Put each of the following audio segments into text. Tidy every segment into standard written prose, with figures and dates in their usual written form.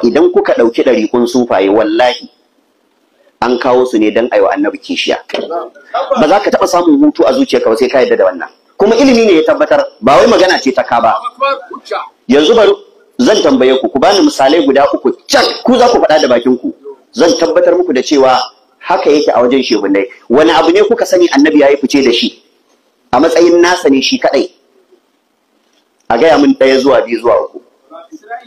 Idan kuka ɗauki ɗariƙun sufaye, wallahi an kawo su ne don aiwa annabi kishiya. Ba za ka taɓa samun hutu a zuciyarka ba sai ka yarda da wannan. Kuma ilimi ne ya tabbatar, ba wai magana ce ta ka ba. Yanzu bari zan tambaye ku, ku bani misalai guda uku cak, ku za ku faɗa da bakin ku. Zan tabbatar muku da cewa haka yake a wajen shehunai. Wani abu ne kuka sani annabi ya yi fice da shi a matsayin nasa ne shi kaɗai? A gaya min ɗaya zuwa biyu zuwa uku.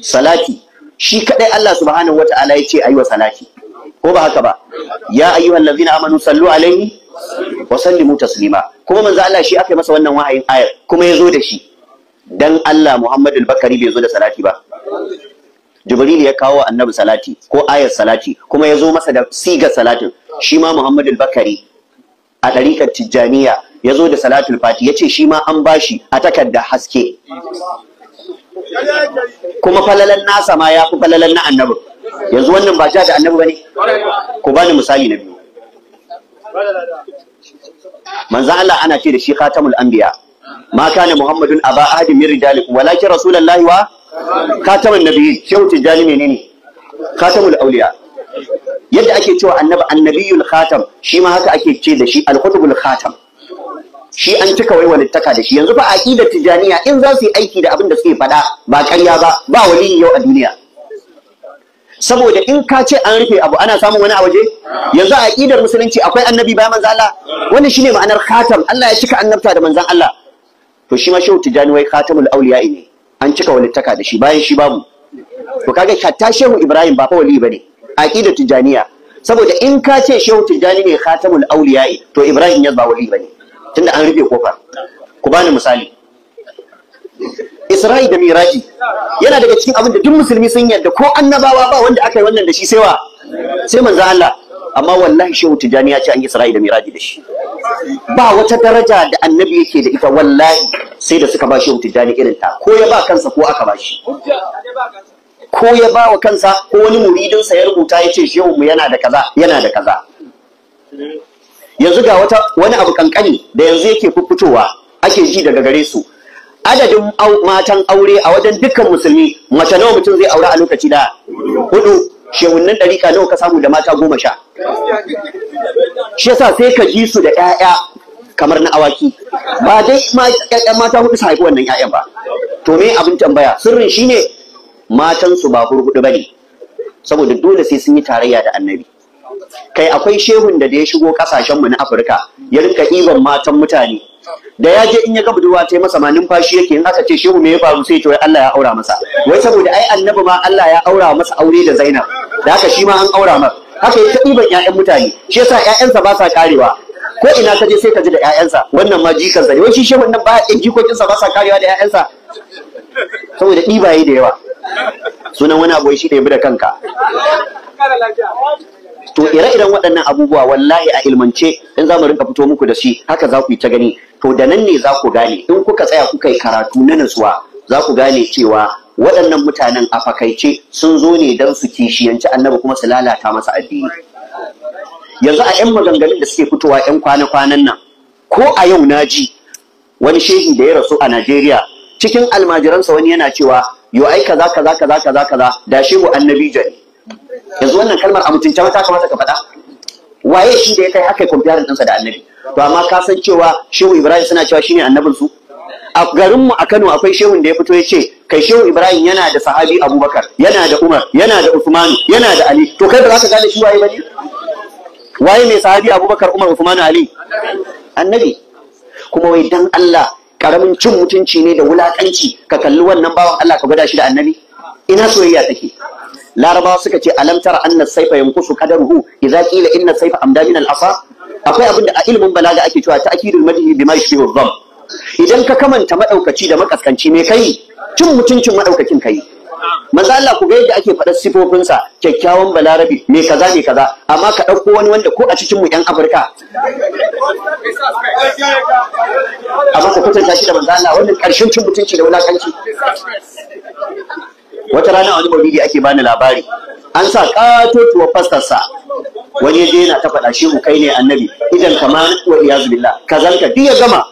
Salati shi kaɗai Allah subhanahu wata'ala ya ce ayi wa salati, ko ba haka ba? Ya ayyuhal ladzina amanu sallu alaihi wa sallimu taslima. Kuma manzo Allah shi aka yi masa wannan wahayin ayar kuma ya zo da shi. Dan Allah Muhammadul Bakari bai zo da salati ba. Jibril ya kawo annabi salati ko ayar salati kuma ya zo masa da sigar salatin. Shi ma Muhammadul Bakari a ɗariƙar Tijjaniya ya zo da salatul fati, ya ce shi ma an bashi a takarda haske. Kuma falalan nasa ma ya fi falalan na annabi. Yanzu wannan ba ja da annabi bane? Ku bani misali na biyu. Manzo Allah ana ce da shi khatamul anbiya. Ma kana Muhammadun aba ahadin min rijalikum walakin rasulullahi wa khatamun nabiyyin. Shehu Tijjani menene? Khatamul auliya. Yadda ake cewa annabi annabiyul khatam, shi ma haka ake ce da shi al-qutbul khatam. Shi an cika wai walittaka da shi. Yanzu fa aqidar Tijaniya in za su yi aiki da abin da suke faɗa ba ƙarya ba, ba waliyi yau a duniya. Saboda in ka ce an rufe abu ana samun wani a waje. Yanzu a aqidar musulunci akwai annabi bayan manzon Allah. Wannan shine ma'anar khatam. Allah ya cika annabta da manzon Allah. To shi ma Shehu Tijani wai khatamul auliya ne, an cika walittaka da shi, bayan shi babu. To kaga hatta Shehu Ibrahim ba fa wali bane aqidar Tijaniya. Saboda in ka ce Shehu Tijani ne khatamul auliya, to Ibrahim ya ba wali bane tunda an rufe kofar. Ku bani misali. Isra'i da Miraji yana daga cikin abin da duk musulmi sun yarda, ko annabawa ba wanda aka yi wannan da shi sai wa? Sai manzo Allah. Amma wallahi Shehu Tijani ya ce an yi Isra'i da Miraji da shi. Ba wata daraja da annabi yake da ita wallahi sai da suka ba Shehu Tijani irin ta, ko ya ba kansa ko aka ba shi. Ko ya ba wa kansa ko wani muridinsa ya rubuta ya ce shehu mu yana da kaza, yana da kaza. Yanzu ga wata wani abu kankani da yanzu yake fuffutowa ake ji daga gare su. Adadin matan aure a wajen dukkan musulmi, mace nawa mutum zai aure a lokaci da? Hudu. Shehunnan ɗariƙa nawa ka samu da mata 10? Shi yasa sai ka ji su da ƴaƴa kamar na awaki. Ba dai ƴaƴan mata hudu su haifi wannan ƴaƴan ba. To me abin tambaya? Sirrin shine matan su ba hurhudu bane. Saboda dole sai sun yi tarayya da annabi. Kai akwai shehun da ya shigo kasashen mu na Afirka ya rinka ɗiban matan mutane. Da ya je in ya ga budurwa ta yi masa ma numfashi yake, in aka ce shehu me ya faru sai ya ce wai Allah ya aura masa. Wai saboda ai annabi ma Allah ya aura masa aure da Zainab. Da haka shi ma an aura masa. Haka ya ta ɗiban ƴaƴan mutane. Shi yasa ƴaƴansa ba sa karewa. Ko ina ka je sai ka ji da ƴaƴansa. Wannan ma jikansa ne. Wai shi shehun nan ba ƴan jikokinsa ba sa karewa da ƴaƴansa. Saboda ɗibaye da yawa. Sunan wani abu shi da ya bi da kanka. To ire-iren waɗannan abubuwa wallahi a ilmance in za mu rinka fito muku da shi haka za ku yi ta gani. To da nan ne za ku gane in kuka tsaya kuka yi karatu na nutsuwa za ku gane cewa waɗannan mutanen a fakaice sun zo ne don su kishiyanci annabi kuma su lalata masa addini. Yanzu a 'yan maganganun da suke fitowa 'yan kwana-kwanan nan, ko a yau na ji wani shehi da ya rasu a Najeriya cikin almajiransa wani yana cewa yo ai kaza kaza kaza kaza kaza da shehu annabi jani. Yanzu wannan kalmar a mutunce ta kamata ka faɗa? Waye shi da ya kai haka comparing ɗinsa da annabi? To amma ka san cewa Shehu Ibrahim suna cewa shine annabin su? A garin mu a Kano akwai shehun da ya fito ya ce kai Shehu Ibrahim yana da sahabi Abubakar, yana da Umar, yana da Uthman, yana da Ali. To kai ba za ka gane shi waye bane? Waye mai sahabi Abubakar, Umar, Uthman, Ali? Annabi. Kuma wai dan Allah karamin cin mutunci ne da wulakanci ka kalli wannan bawan Allah ka gwada shi da annabi? Ina soyayya take? Larabawa suka ce alam tara anna saifa yanqusu qadaruhu idza qila inna saifa amda min al-asa. Akwai abin da a ilimin balaga ake cewa ta'kidul madhi bima yushbihu dham. Idan ka kamanta madaukaci da makaskanci me kai? Cin mutuncin madaukakin kai. Manzo Allah ku ga yadda ake faɗar sifofinsa, kyakkyawan balarabi me kaza me kaza, amma ka ɗauko wani wanda ko a cikin mu ƴan Afirka amma ka kwatanta shi da manzo Allah, wannan ƙarshen cin mutunci da wulakanci. Wata rana a wani maulidi ake bani labari an sa katotuwar fastarsa, wani yaje yana ta faɗa shehu kai ne annabi idan kama wa iyazu billah kazalika duk ya gama.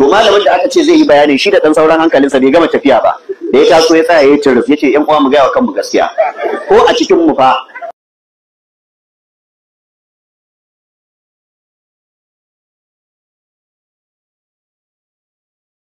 To malamin da aka ce zai yi bayani, shi da dan sauran hankalinsa, bai gama tafiya ba, da ya taso ya tsaya ya yi turuf, ya ce, "Yan uwa, mu gaya wa kanmu gaskiya, ko a cikin mu fa